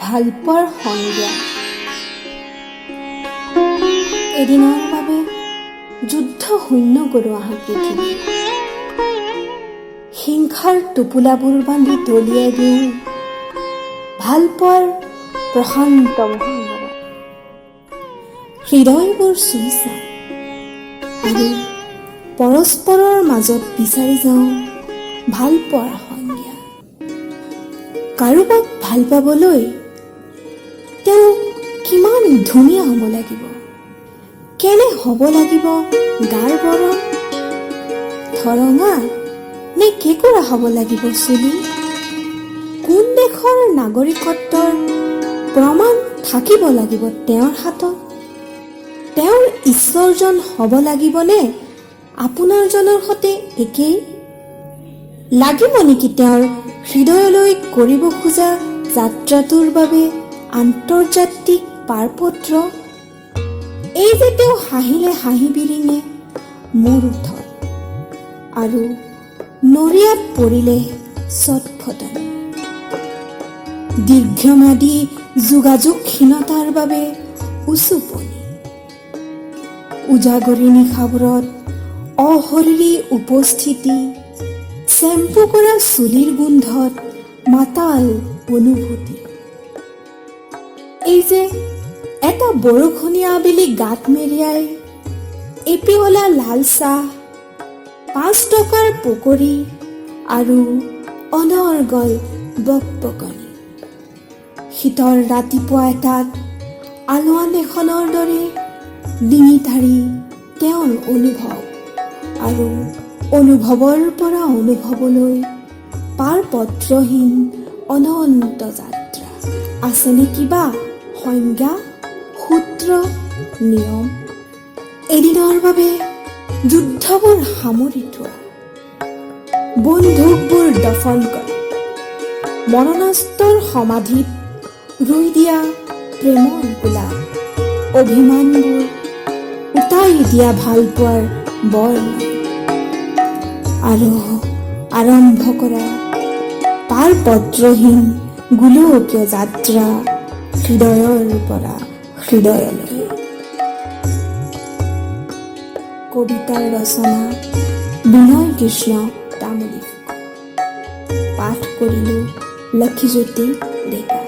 ভালপোৱাৰ সংজ্ঞা। এদিনৰ বাবে যুদ্ধ শূন্য কৰোঁ আহা পৃথিৱী। হিংসাৰ টোপোলাবোৰ বান্ধি দলিয়াই দিওঁ ভালপোৱাৰ প্ৰশান্ত মহাসাগৰত। হৃদয়বোৰ চুই চাওঁ আৰু পৰস্পৰৰ মাজত বিচাৰি যাওঁ ভালপোৱাৰ সংজ্ঞা। কাৰোবাক ভাল পাবলৈ তেওঁ কিমান ধুনীয়া হ'ব লাগিব, কেনে হ'ব লাগিব গাৰ বৰণ, ঠৰঙা নে কেঁকোৰা হ'ব লাগিব চুলি, কোন দেশৰ নাগৰিকত্বৰ প্ৰমাণ থাকিব লাগিব তেওঁৰ হাতত, তেওঁৰ ঈশ্বৰজন হ'ব লাগিবনে আপোনাৰজনৰ সতে একেই লাগিব নেকি, তেওঁৰ হৃদয়লৈ কৰিব খোজা যাত্ৰাটোৰ বাবে আন্তৰ্জাতিক পাৰপত্ৰ। এই যে তেওঁ হাঁহিলে হাঁহি বিৰিঙে মোৰ ওঠত আৰু নৰিয়াত পৰিলে চটফটনি, দীৰ্ঘম্যাদী যোগাযোগহীনতাৰ বাবে উচুপনি, উজাগৰী নিশাবোৰত অশৰীৰী উপস্থিতি, চেম্পু কৰা চুলিৰ গোন্ধত মাতাল অনুভূতি। এই যে এটা বৰষুণীয়া আবেলি গাত মেৰিয়াই এপিয়লা লাল চাহ, 5 টকাৰ পকৰি আৰু অনৰ্গল বকবকনি, শীতৰ ৰাতিপুৱা এটাত আলোৱান এখনৰ দৰে ডিঙি তাৰি তেওঁৰ অনুভৱ আৰু অনুভৱৰ পৰা অনুভৱলৈ পাৰপত্ৰহীন অনন্ত যাত্ৰা। আছেনে কিবা সংজ্ঞা, সূত্ৰ, নিয়ম? এদিনৰ বাবে যুদ্ধবোৰ সামৰি থোৱা, বন্দুকবোৰ দফন কৰা, মৰণাস্ত্ৰৰ সমাধিত ৰুই দিয়া প্ৰেমৰ গোলাপ, অভিমানবোৰ উটাই দিয়া ভালপোৱাৰ বৰ্ণ আৰু আৰম্ভ কৰা পাৰপত্ৰহীন গোলকীয় যাত্ৰা হৃদয়ৰ পৰা হৃদয়লৈ। কবিতাৰ ৰচনা বিনয় কৃষ্ণ তামুলী ফুকন। পাঠ কৰিলোঁ লক্ষীজ্যোতি ডেকা।